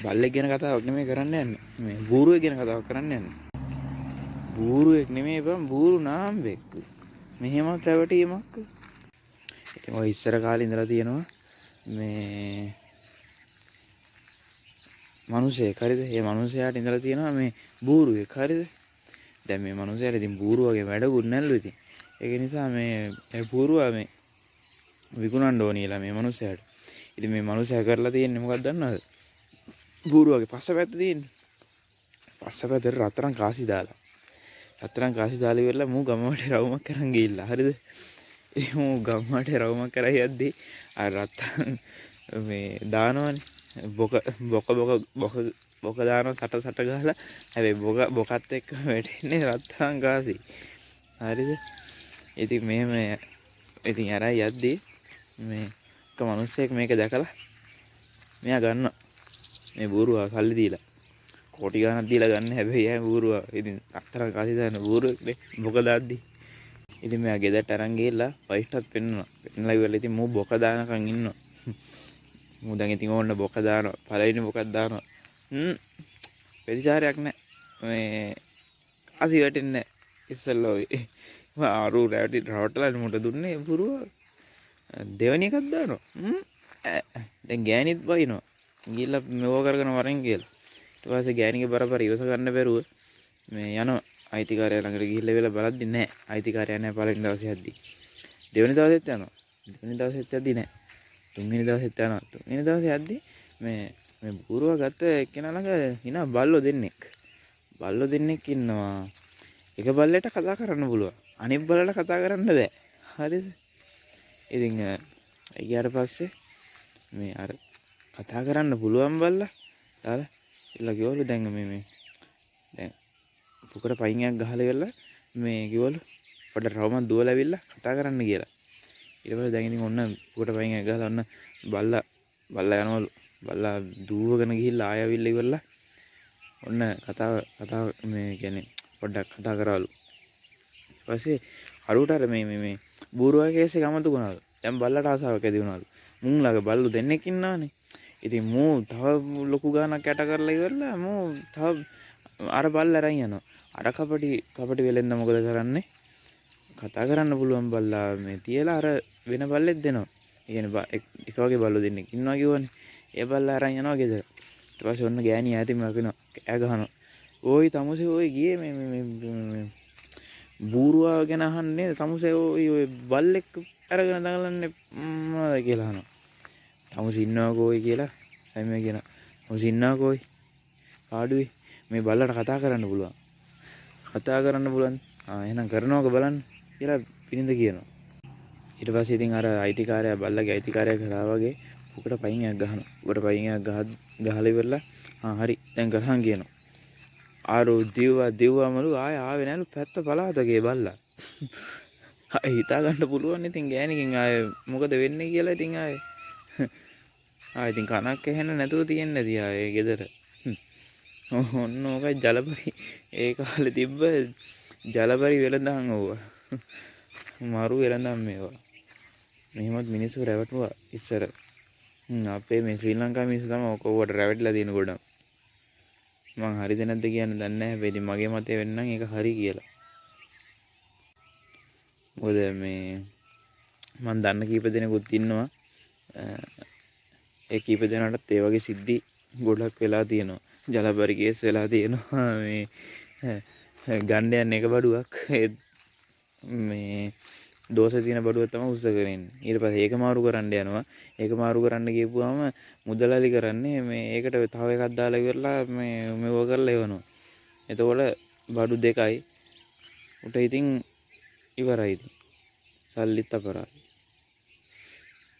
බල්ලෙක් ගැන කතාවක් නෙමෙයි කරන්න යන්නේ. මේ බූරුවෙක් ගැන කතාවක් කරන්න යන්නේ. බූරුවෙක් නෙමෙයි බං, බූරු නාම්බෙක්. මෙහෙමත් රැවටීමක්. ඉතින් ඔය ඉස්සර කාලේ ඉඳලා තියෙනවා මේ මනුස්සයෙක්, හරිද? ඒ මනුස්සයාට ඉඳලා තියෙනවා මේ බූරුවෙක්, හරිද? දැන් මේ මනුස්සයාට ඉතින් බූරුවගේ වැඩකුත් නැල්ලු ඉතින්. ඒක නිසා මේ ඒ බූරුවා මේ විකුණන්න ඕනි කියලා මේ මනුස්සයාට. ඉතින් මේ මනුස්සයා කරලා තියෙන්නේ මොකක්ද දන්නවද? බූරුවගේ පස්ස පැත්ත තියෙන්නේ. පස්ස පැත්තට රත්තරන් කාසි දාලා. රත්තරන් කාසි දාලා ඉවරලා මූ ගම වටේ රවුමක් කරන් ගිහිල්ලා, හරිද? ඒ මූ ගම වටේ රවුමක් කරන් යද්දි අර රත්තරන් මේ දානවනේ. බොක බොක බොක බොක බොක දානවා සට සට ගහලා. හැබැයි බොකත් එක්ක වැටෙන්නේ රත්තරන් කාසි. හරිද? ඉතින් මෙහෙම ඉතින් අරන් යද්දි මේ එක මිනිස්සෙක් මේක දැකලා මෙයා ගන්නවා. මේ බූරුවා සල්ලි දීලා. කෝටි ගාණක් දීලා ගන්න. හැබැයි ඈ බූරුවා ඉතින් රත්තරන් කාසි දාන බූරුවෙක් නේ බොක දාද්දි. ඉතින් මෙයා ගෙදරට අරන් ගිහිල්ලා වයිෆ්ටත් පෙන්නනවා. පෙන්නලා ඉවරලා ඉතින් මූ බොක දානකන් ඉන්නවා. මූ දැන් ඉතින් ඕන්න බොක දානවා. පළවෙනි බොකක් දානවා. ප්‍රතිචාරයක් නෑ. මේ කාසි වැටෙන්නේ නෑ. ඉස්සෙල්ලා ඔය ආරු රැවටි රවටලා මුට දුන්නේ බූරුවා. දෙවෙනි එකක් දානවා. දැන් ගෑණිත් බයිනවා. ගිහිල්ලා මෙව කරගෙන වරෙන් කියලා. ඊට පස්සේ ගෑණිගේ බරපර ඉවස ගන්න බැරුව මේ යනවා අයිතිකාරයා ළඟට ගිහිල්ලා වෙලා බලද්දි නෑ. අයිතිකාරයා නෑ පළවෙනි දවසේ යද්දි. දෙවෙනි දවසෙත් යනවා. දෙවෙනි දවසෙත් යද්දි නෑ. තුන්වෙනි දවසෙත් යනවා. තුන්වෙනි දවසේ යද්දි මේ මේ බූරුවා ගත්ත එක්කෙනා ළඟ හිනා බල්ලෝ දෙන්නෙක්. බල්ලෝ දෙන්නෙක් ඉන්නවා. එක බල්ලෙට කතා කරන්න පුළුවන්. අනිත් බල්ලට කතා කරන්න බෑ. හරිද? ඉතින් ගියාට පස්සේ මේ අර කතා කරන්න පුළුවන් බල්ලා දාලා ඉල්ල කිව්වලු දැන් මේ මේ දැන් පුකට පයින් එකක් ගහලා ඉවරලා මේ කිව්වලු පොඩ රවුමක් දුවලා ඇවිල්ලා කතා කරන්න කියලා. ඊට පස්සේ දැන් ඉතින් ඔන්න පුකට පයින් එකක් ගහලා ඔන්න බල්ලා බල්ලා යනවලු. බල්ලා දුවගෙන ගිහිල්ලා ආය ඇවිල්ලා ඉවරලා ඔන්න කතාව මේ කියන්නේ පොඩ්ඩක් කතා කරාලු. ඊට පස්සේ අරුට අර මේ මේ මේ බූරුවා කේස් එක අමතක වුණාලු. දැන් බල්ලට ආසාවක් ඇති වුණාලු. මුන් ළඟ බල්ලු දෙන්නෙක් ඉන්නවනේ. ඉතින් මූ තව ලොකු ගාණක් යට කරලා ඉවරලා මූ තව අර බල්ලා අරන් යනවා. අර කපටි වෙලෙන්ද මොකද කරන්නේ? කතා කරන්න පුළුවන් බල්ලා මේ තියලා අර වෙන බල්ලෙක් දෙනවා. ඒ කියන්නේ එක වගේ බල්ලෝ දෙන්නෙක් ඉන්නවා කිව්වනේ. ඒ බල්ලා අරන් යනවා ගෙදර. ඊට පස්සේ ඔන්න ගෑණි ඈතින්ම රකිනවා. කෑ ගහනවා. ඕයි තමුසේ ඕයි ගියේ මේ මේ මේ බූරුවා ගැන අහන්නේ තමුසේ ඕයි ඔය බල්ලෙක් අරගෙන දඟලන්නේ මොනවද කියලා අහනවා. තමුසේ ඉන්නවකෝ ඔයි කියලා සයිමයා කියනවා. තමුසේ ඉන්නවකෝ ඔයි පාඩුවේ මේ බල්ලට කතා කරන්න පුළුවන්. කතා කරන්න පුළුවන්. ආ එහෙනම් කරනවක බලන්න කියලා පිනිඳ කියනවා. ඊට පස්සේ ඉතින් අර අයිතිකාරයා බල්ලගේ අයිතිකාරයා කරා වගේ උකට පයින් එකක් ගහනවා. උකට පයින් එකක් ගහලා ඉවරලා ආ හරි දැන් කරහන් කියනවා. ආරෝ දිව්වා දිව්වාමලු ආය ආවේ නෑලු පැත්ත පළාතකේ බල්ලා. ආයෙ හිතා ගන්න පුළුවන් ඉතින් ගෑණිකින් ආයෙ මොකද වෙන්නේ කියලා ඉතින් ආයෙ. ආයෙ ඉතින් කනක් ඇහෙන්න නැතුව තියෙන්නේ නැති ආයෙ ගෙදර. ඔන්න ඕකයි ජලපරි ඒ කාලේ තිබ්බ ජලපරි වෙළඳාම් ඕවා. මරු වෙළඳාම් මේවා. මෙහෙමත් මිනිස්සු රැවටුවා ඉස්සර. අපේ මේ ශ්‍රී ලංකාවේ මිනිස්සු තමයි ඔක ඕවට රැවටිලා තියෙන ගොඩක්. මං හරිද නැද්ද කියන්න දන්නේ නැහැ. හැබැයි ඉතින් මගේ මතය වෙන්නම් ඒක හරි කියලා. මොකද මේ මං දන්න කීප දෙනෙකුත් ඉන්නවා. ඒ කීප දෙනාටත් ඒ වගේ සිද්ධි ගොඩක් වෙලා තියෙනවා. ජලපරි කේස් වෙලා තියෙනවා. මේ ගන්න යන එක බඩුවක් ඒ මේ දෝෂ තියෙන බඩුවක් තමයි උස්සගෙන එන්නේ. ඊට පස්සේ ඒක මාරු කරන්න යනවා. ඒක මාරු කරන්න ගියපුවාම මුදලාලි කරන්නේ මේ ඒකට තව එකක් දාලා ඉවරලා මේ මෙව කරලා එවනවා. එතකොට බඩු දෙකයි. උට ඉතින් ඉවරයි ඉතින්. සල්ලිත් අපරාධ.